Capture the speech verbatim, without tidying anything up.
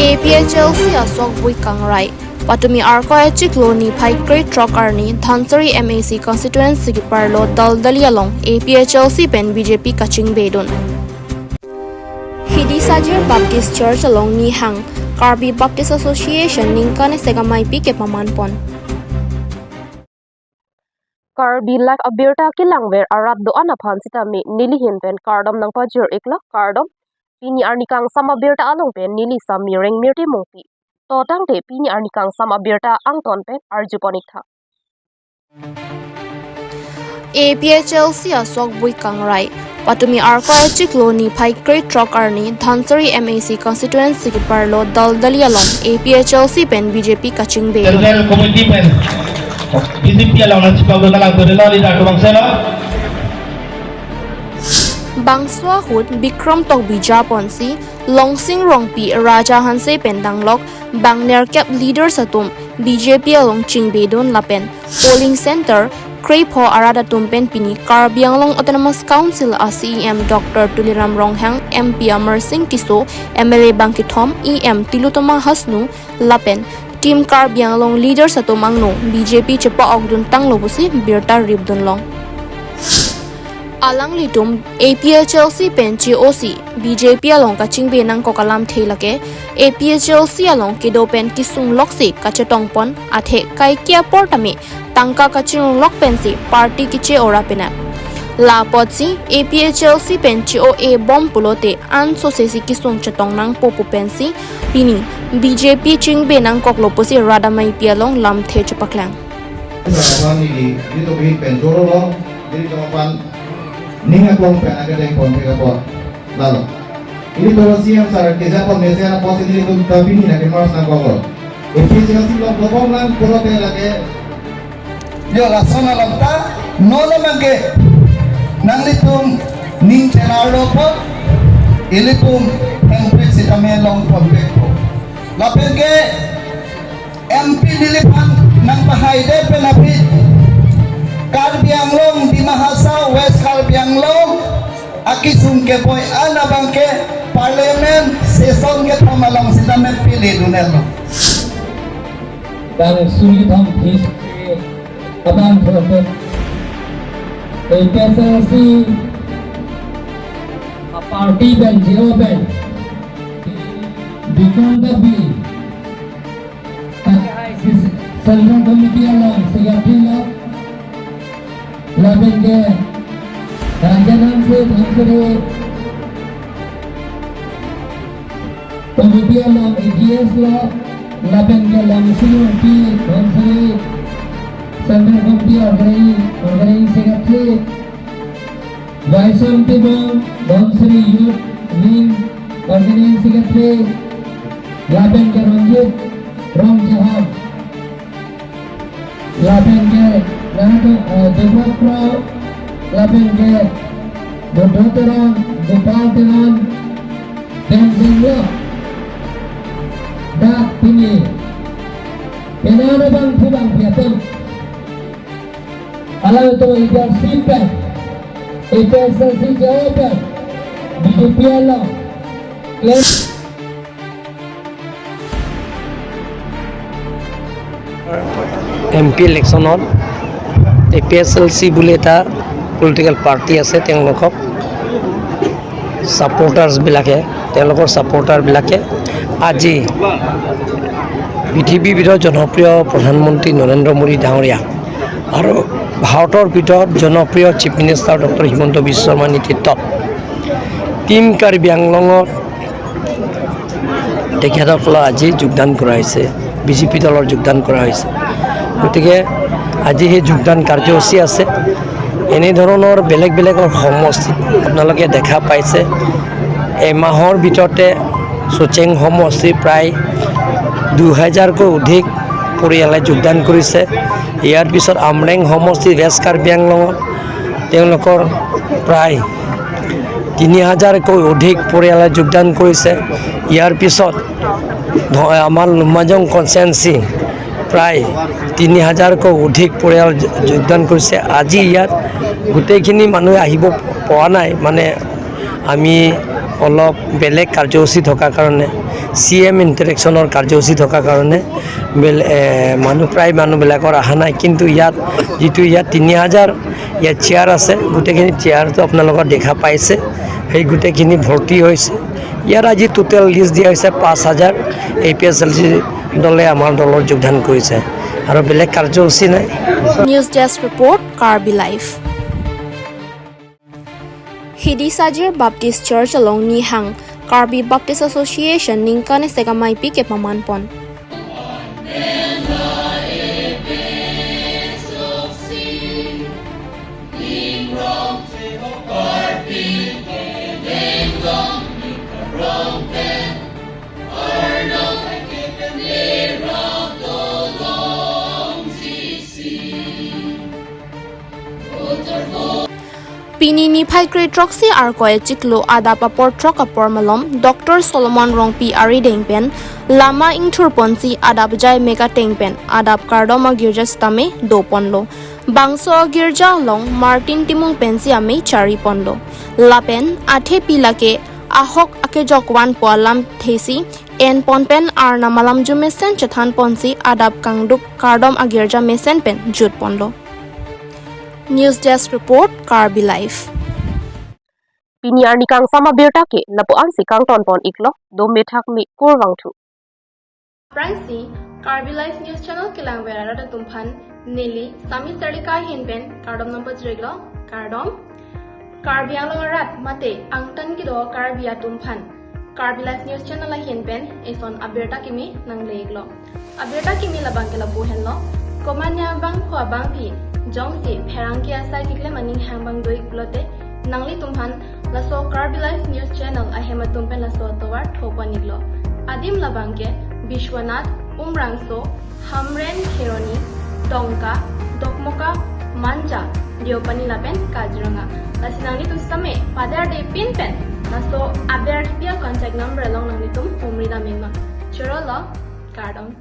A P H L C asok bui kangrai. Patumi Arkoi achiklo niphai krethrok arni Dhansiri M A C constituency keparlo Daldali along A P H L C pen B J P kachingbedun. Hidi Sajir Baptist Church along nihang Karbi Baptist Association ningkan isi amei pi kepaman pon. Karbi Live abirta kelangver arat do-an aphan sitame neli ahin pen kardom nangpajir iklo, kardom. Pini arni kangsam abirta along pen neli Samireng Mirti Mungpi. To tangte pini arni kangsam abirta angton pen arjupon iktha. A P H L C asok bui kangrai. Patumi Arkoi achiklo niphai krethrok arni Dhansiri M A C constituency keparlo Daldali along A P H L C pen B J P kachingbedun. Central Committee pen B J P along nangchipakdun nanglang dun lo, leader atum angselo. Bangso ahut Bikram Tokbi japonsi, Longsing Rongpi, Raja Hanse pen danglok bang nerkep leaders atum B J P along chingbedun lapen polling center krepho arat atum pen pini Karbi Anglong Autonomous Council a C E M Doctor Tuliram Ronghang, M P Amarsing Tisso, M L A bangkethom, E M Tilottama Hasnu lapen Team Karbi Anglong leaders atum angno B J P chepa-okdun tanglo pusi birta ripdun long. Alanglitum A P H L C pen che-osi B J P along kachingbe nangkok alamthe lake A P H L C along kedo pen kesung loksi kachetongpon athe kaike apor tame tangka kachirung lok pensi party keche-ora penat. La apotsi A P H L C pen che-o-e bom pulote ansose si kesung chetong nangpo pu pensi pini B J P chingbe nangkoklo pusi rat amei pi along lamthe chepaklang. Sa aphan neli, nelitum ahin pen choro lo, nelitum aphan ning aklong pen akedeng pon thek apot. Lalo. Nelitum C E M sir kejapon mesen apotsi nelitum ta pini nangkemarch nangkoklo. A P H L C along dobom nang pulote lake. Yo, lason along ta, non abangke nanglitum ning chelarlo apot, ilitum hemprit sitame longpon pekpo. Lapenke M P neliphan nangpahaidet pen aphi Karbi Anglong, Dima Hasao, West Karbi Anglong akesung keboi an abangke Parliament session kethom along sitame pele dunelo. Bang suri thom phis abang throte A P H L C a party pen che-o pen Bikram Tokbi, Central Committee along secretary lo, lapenke Raja Hanse Dhansiri Committee along A G S lo, lapenke Longsing Rongpi Dhansiri Central Committee Organizing, Organizing Secretary, Vaishon Timung, Dhansiri Youth Wing Organizing Secretary, lapenke Ranjit Rongchehang, lapenke Narato, eh, Deepak Rao, lapenke Buddha Teron, Gopal Teron, Tenzing lo. Dak pini penang abang phubang piatum. Alangtum A P H L C pen, A P H L C che-o pen, B J P along claim. M P election-ত A P H L C বুলি এটা political party আছে, তেওঁলোকক ছাপোৰ্টাৰ্ছবিলাকে, তেওঁলোকৰ ছাপোৰ্টাৰবিলাকে আজি পৃথিৱীৰ ভিতৰত জনপ্ৰিয় প্ৰধানমন্ত্ৰী নৰেন্দ্ৰ মোদী ডাঙৰীয়া আৰু ভাৰতৰ ভিতৰত জনপ্ৰিয় চিফ মিনিষ্টাৰ ডক্টৰ হিমন্ত বিশ্ব শৰ্মাৰ নেতৃত্বত টিম কাৰ্বি আংলঙত তেখেতসকলক আজি যোগদান কৰা হৈছে, বি জে পি দলত যোগদান কৰা হৈছে। গতিকে আজি সেই যোগদান কাৰ্যসূচী আছে। এনেধৰণৰ বেলেগ বেলেগৰ সমষ্টিত আপোনালোকে দেখা পাইছে, এমাহৰ ভিতৰতে চুচেং সমষ্টিৰ প্ৰায় দুহেজাৰকৈ অধিক পৰিয়ালে যোগদান কৰিছে। ইয়াৰ পিছত আমৰেং সমষ্টি ৱেষ্ট কাৰ্বি আংলঙত তেওঁলোকৰ প্ৰায় তিনি হাজাৰকৈ অধিক পৰিয়ালে যোগদান কৰিছে। ইয়াৰ পিছত ধ-, আমাৰ লুম্বাজং কনষ্টিটুৱেঞ্চি প্ৰায় তিনি হাজাৰকৈ অধিক পৰিয়াল য-, যোগদান কৰিছে। আজি ইয়াত গোটেইখিনি মানুহে আহিব পৰা নাই, মানে আমি অলপ বেলেগ কাৰ্যসূচী থকাৰ কাৰণে। চি এম ইণ্টাৰেকশ্যনৰ কাৰ্যসূচী থকাৰ কাৰণে বেল-, এ, মানুহ, প্ৰায় মানুহবিলাকৰ অহা নাই, কিন্তু ইয়াত যিটো ইয়াত তিনি হাজাৰ ইয়াত চেয়াৰ আছে, গোটেইখিনি চেয়াৰটো আপোনালোকৰ দেখা পাইছে, সেই গোটেইখিনি ভৰ্তি হৈছে। ইয়াত আজি টোটেল লিষ্ট দিয়া হৈছে পাঁচ হাজাৰ এ পি এইচ এল চি দলে আমাৰ দলৰ যোগদান কৰিছে আৰু বেলেগ কাৰ্যসূচী নাই। News Desk Report, Karbi Live. Hidi Sajir Baptist Church along Nihang Karbi Baptist Association ningkan isi amei pi kepaman pon. Pini niphai kre throksi Arkoi chiklo adap apor throk apor malom Doctor Solomon Rongpi arideng pen lama ingthur ponsi adap jai mega teng pen adap kardom agirja sitame do ponlo. Bangso agirja along Martin Timung pensi amei chari ponlo. Lapen athe pi lake ahok akejok vanpo alamthesi en pon pen arnam alamjum mesen chethan ponsi adap kangduk kardom agirja mesen pen jut ponlo. News Desk Report, Karbi Live. Pini arni kangsam abirta ke lapu-ansi kangton pon iklo, do methak me kurvangthu. Aphrangsi Karbi Live News Channel kelang ver arat atum aphan neli Sami Sarlika ahin pen kardom nangpajir iklo, kardom. Karbi Anglong arat mate angtan kedo Karbi atum aphan Karbi Live News Channel ahin pen eson abirta kimi nangle iklo. Abirta kimi labang ke lapu henlo. Komatne abangphu abangpi jongsi pherangke asai keklem aning hang abang do ik pulote nanglitum aphan laso Karbi Live News Channel ahem atum pen laso atovar tho pon iklo. Adim labang ke Bishwanath, Umrangso, Hamren, Kheroni, Dongka, Dokmoka, Manja, Deopani lapen Kaziranga. Lasi nanglitum sitame padar de pin pen laso aber kipi a-contact number along nanglitum humri dam iknon. Choro lo, kardom.